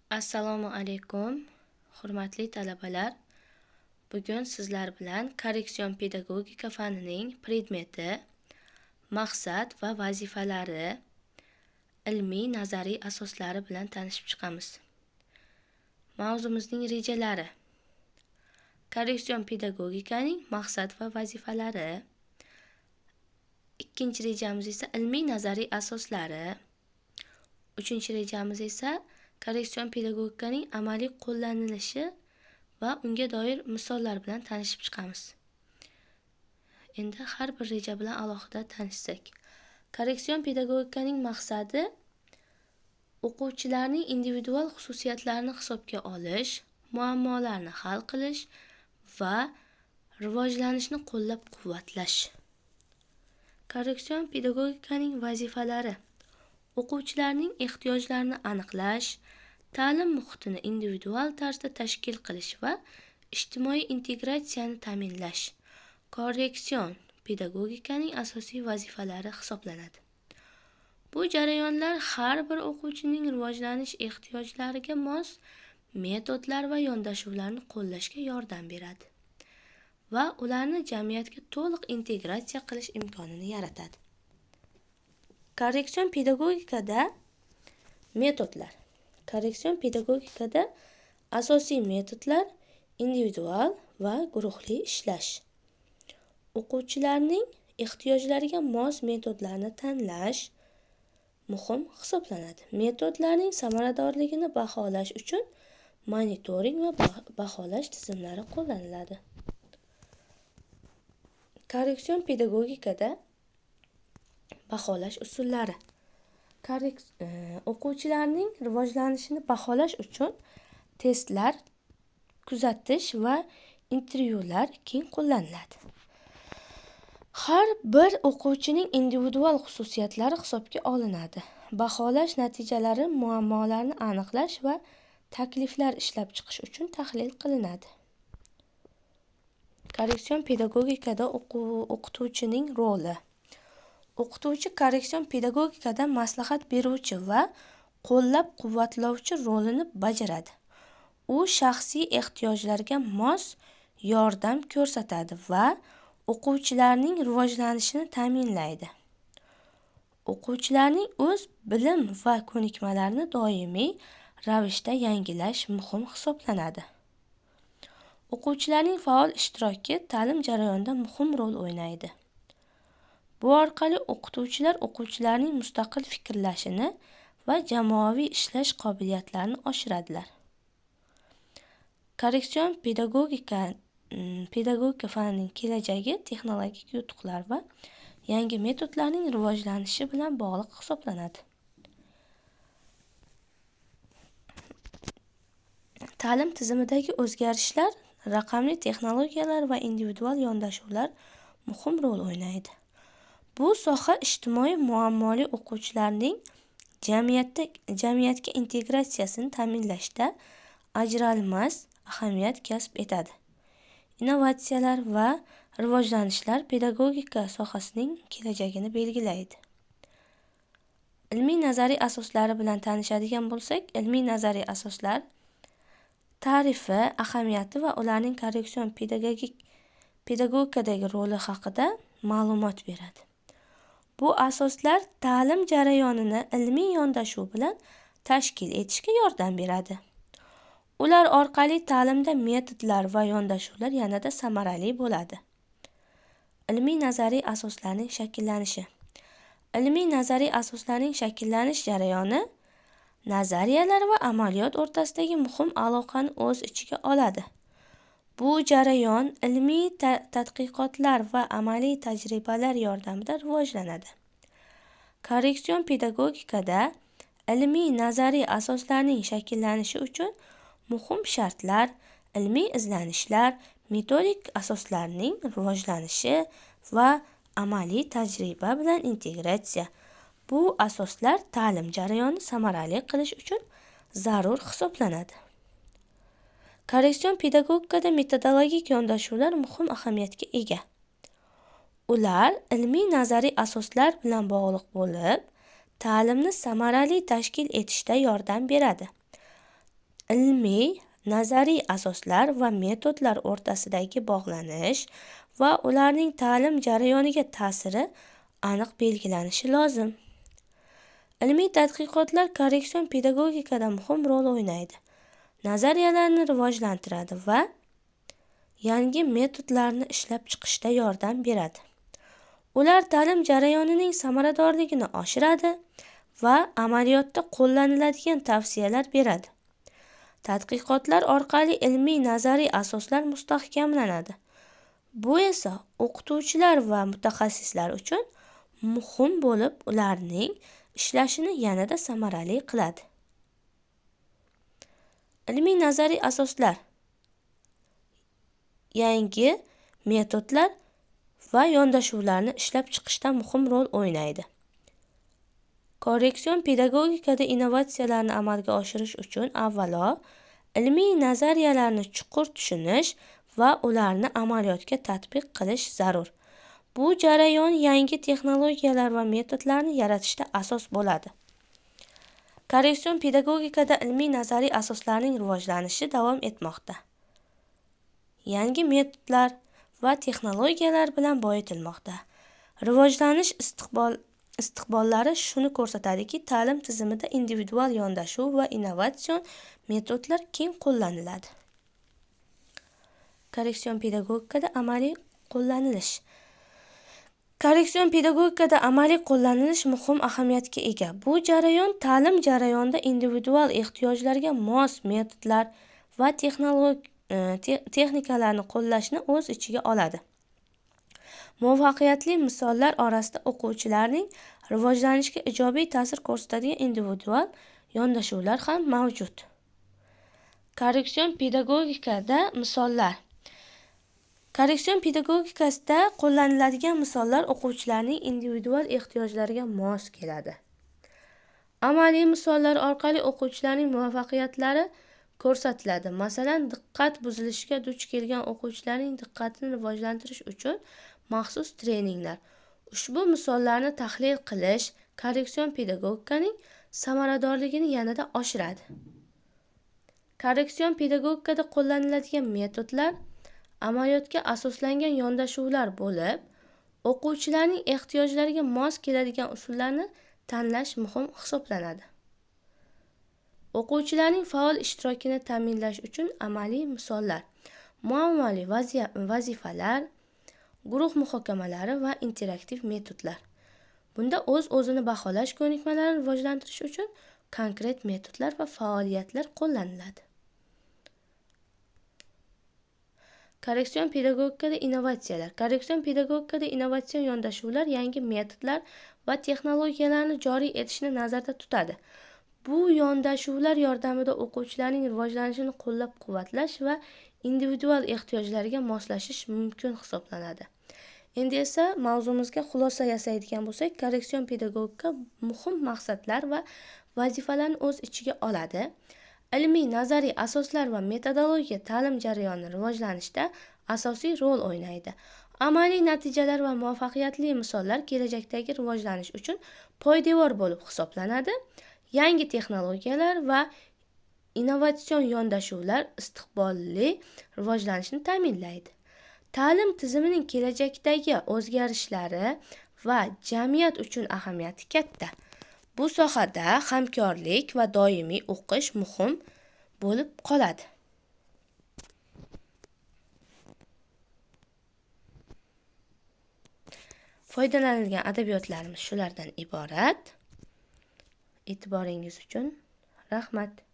Assalomu alaykum, hurmatli talabalar. Bugun sizlar bilan korreksion pedagogika fanining predmeti, maqsad va vazifalari, ilmiy nazariy asoslari bilan tanishib chiqamiz. Mavzumizning rejalari: korreksion pedagogikaning maqsad va vazifalari. Ikkinchi rejamiz esa ilmiy nazariy asoslari. Uchinchi rejamiz esa korreksion pedagogikaning amaliy qo'llanilishi va unga doir misollar bilan tanishib chiqamiz. Endi har bir reja bilan alohida tanishsak. Korreksion pedagogikaning maqsadi o'quvchilarning individual xususiyatlarini hisobga olish, muammolarni hal qilish va rivojlanishni qo'llab-quvvatlash. Korreksion pedagogikaning vazifalari: o'quvchilarning ehtiyojlarini aniqlash, ta'lim muhitini individual tarzda tashkil qilish va ijtimoiy integratsiyani ta'minlash korreksion pedagogikaning asosiy vazifalari hisoblanadi. Bu jarayonlar har bir o'quvchining rivojlanish ehtiyojlariga mos metodlar va yondashuvlarni qo'llashga yordam beradi va ularni jamiyatga to'liq integratsiya qilish imkonini yaratadi. Korreksion pedagogikada metodlar. Korreksion pedagogikada asosiy metodlar individual va guruhli ishlash. O'quvchilarning ehtiyojlariga mos metodlarni tanlash muhim hisoblanadi. Metodlarning samaradorligini baholash uchun monitoring va baholash tizimlari qo'llaniladi. Korreksion pedagogikada baholash usullari. O'quvchilarning rivojlanishini baholash uchun testlar, kuzatish va intervyular keng qo'llaniladi. Har bir o'quvchining individual xususiyatlari hisobga olinadi. Baholash natijalari muammolarni aniqlash va takliflar ishlab chiqish uchun tahlil qilinadi. Korreksion pedagogikada o'qituvchining roli. O'qituvchi korreksion pedagogikada maslahat beruvchi va qo'llab-quvvatlovchi rolini bajaradi. U shaxsiy ehtiyojlarga mos yordam ko'rsatadi va o'quvchilarning rivojlanishini ta'minlaydi. O'quvchilarning o'z bilim va ko'nikmalarini doimiy ravishda yangilash muhim hisoblanadi. O'quvchilarning faol ishtiroki ta'lim jarayonida muhim rol o'ynaydi. Bu orqali o'qituvchilar o'quvchilarning mustaqil fikrlashini va jamoaviy ishlash qobiliyatlarini oshiradilar. Korreksion pedagogika fanining kelajagi texnologik yutuqlar va yangi metodlarning rivojlanishi bilan bog'liq hisoblanadi. Ta'lim tizimidagi o'zgarishlar, raqamli texnologiyalar va individual yondashuvlar muhim rol o'ynaydi. Bu soha ijtimoiy muammoli o'quvchilarning jamiyatga integratsiyasini ta'minlashda ajralmas ahamiyat kasb etadi. Innovatsiyalar va rivojlanishlar pedagogika sohasining kelajagini belgilaydi. Ilmiy nazariy asoslari bilan tanishadigan bo'lsak, ilmiy nazariy asoslar ta'rifi, ahamiyati va ularning korreksion pedagogikadagi roli haqida ma'lumot beradi. Bu asoslar ta'lim jarayonini ilmiy yondashuv bilan tashkil etishga yordam beradi. Ular orqali ta'limda metodlar va yondashuvlar yanada samarali bo'ladi. Ilmiy nazariy asoslarning shakllanishi. Ilmiy nazariy asoslarning shakllanish jarayoni nazariyalar va amaliyot o'rtasidagi muhim aloqani o'z ichiga oladi. Bu jarayon ilmiy tadqiqotlar va amaliy tajribalar yordamida rivojlanadi. Korreksion pedagogikada ilmiy nazariy asoslarning shakllanishi uchun muhim shartlar, ilmiy izlanishlar, metodik asoslarning rivojlanishi va amaliy tajriba bilan integratsiya. Bu asoslar ta'lim jarayonini samarali qilish uchun zarur hisoblanadi. Korreksion pedagogikada metodologik yondashuvlar muhim ahamiyatga ega. Ular ilmiy nazariy asoslar bilan bog'liq bo'lib, ta'limni samarali tashkil etishda yordam beradi. Ilmiy nazariy asoslar va metodlar o'rtasidagi bog'lanish va ularning ta'lim jarayoniga ta'siri aniq belgilanishi lozim. Ilmiy tadqiqotlar korreksion pedagogikada muhim rol o'ynaydi. Nazariyalarni rivojlantiradi va yangi metodlarni ishlab chiqishda yordam beradi. Ular ta'lim jarayonining samaradorligini oshiradi va amaliyotda qo'llaniladigan tavsiyalar beradi. Tadqiqotlar orqali ilmiy nazariy asoslar mustahkamlanadi. Bu esa o'qituvchilar va mutaxassislar uchun muhim bo'lib, ularning ishlashini yanada samarali qiladi. Ilmiy nazariy asoslar yangi metodlar va yondashuvlarni ishlab chiqishda muhim rol o'ynaydi. Korreksion pedagogikada innovatsiyalarni amalga oshirish uchun avvalo ilmiy nazariyalarni chuqur tushunish va ularni amaliyotga tatbiq qilish zarur. Bu jarayon yangi texnologiyalar va metodlarni yaratishda asos bo'ladi. Korreksion pedagogikada ilmiy nazariy asoslarning rivojlanishi davom etmoqda. Yangi metodlar va texnologiyalar bilan boyitilmoqda. Rivojlanish istiqbollari shuni ko'rsatadiki, ta'lim tizimida individual yondashuv va innovatsion metodlar keng qo'llaniladi. Korreksion pedagogikada amaliy qo'llanilish. Korreksion pedagogikada amaliy qo'llanilish muhim ahamiyatga ega. Bu jarayon ta'lim jarayonida individual ehtiyojlarga mos metodlar va texnikalarni qo'llashni o'z ichiga oladi. Muvaffaqiyatli misollar orasida o'quvchilarning rivojlanishiga ijobiy ta'sir ko'rsatadigan individual yondashuvlar ham mavjud. Korreksion pedagogikada misollar. Korreksion pedagogikasida qo'llaniladigan misollar o'quvchilarning individual ehtiyojlariga mos keladi. Amaliy misollar orqali o'quvchilarning muvaffaqiyatlari ko'rsatiladi. Masalan, diqqat buzilishiga duch kelgan o'quvchilarning diqqatini rivojlantirish uchun maxsus treninglar. Ushbu misollarni tahlil qilish korreksion pedagogikaning samaradorligini yanada oshiradi. Korreksion pedagogikada qo'llaniladigan metodlar amaliyotga asoslangan yondashuvlar bo'lib, o'quvchilarning ehtiyojlariga mos keladigan usullarni tanlash muhim hisoblanadi. O'quvchilarning faol ishtirokini ta'minlash uchun amaliy misollar, muammoli vazifalar, guruh muhokamalari va interaktiv metodlar. Bunda o'z-o'zini baholash ko'nikmalarini rivojlantirish uchun konkret metodlar va faoliyatlar qo'llaniladi. Korreksion pedagogikada innovatsiyalar. Korreksion pedagogikada innovatsion yondashuvlar yangi metodlar va texnologiyalarni joriy etishni nazarda tutadi. Bu yondashuvlar yordamida o'quvchilarning rivojlanishini qo'llab-quvvatlash va individual ehtiyojlarga moslashish mumkin hisoblanadi. Endi esa mavzumizga xulosa yasaydigan bo'lsak, korreksion pedagogika muhim maqsadlar va vazifalarni o'z ichiga oladi. Ilmiy nazariy asoslar va metodologiya ta'lim jarayonini rivojlanishda asosiy rol o'ynaydi. Amaliy natijalar va muvaffaqiyatli misollar kelajakdagi rivojlanish uchun poydevor bo'lib hisoblanadi. Yangi texnologiyalar va innovatsion yondashuvlar istiqbolli rivojlanishni ta'minlaydi. Ta'lim tizimining kelajakdagi o'zgarishlari va jamiyat uchun ahamiyati katta. Bu sohada hamkorlik va doimiy o'qish muhim bo'lib qoladi. Foydalanilgan adabiyotlarimiz shulardan iborat. E'tiboringiz uchun rahmat.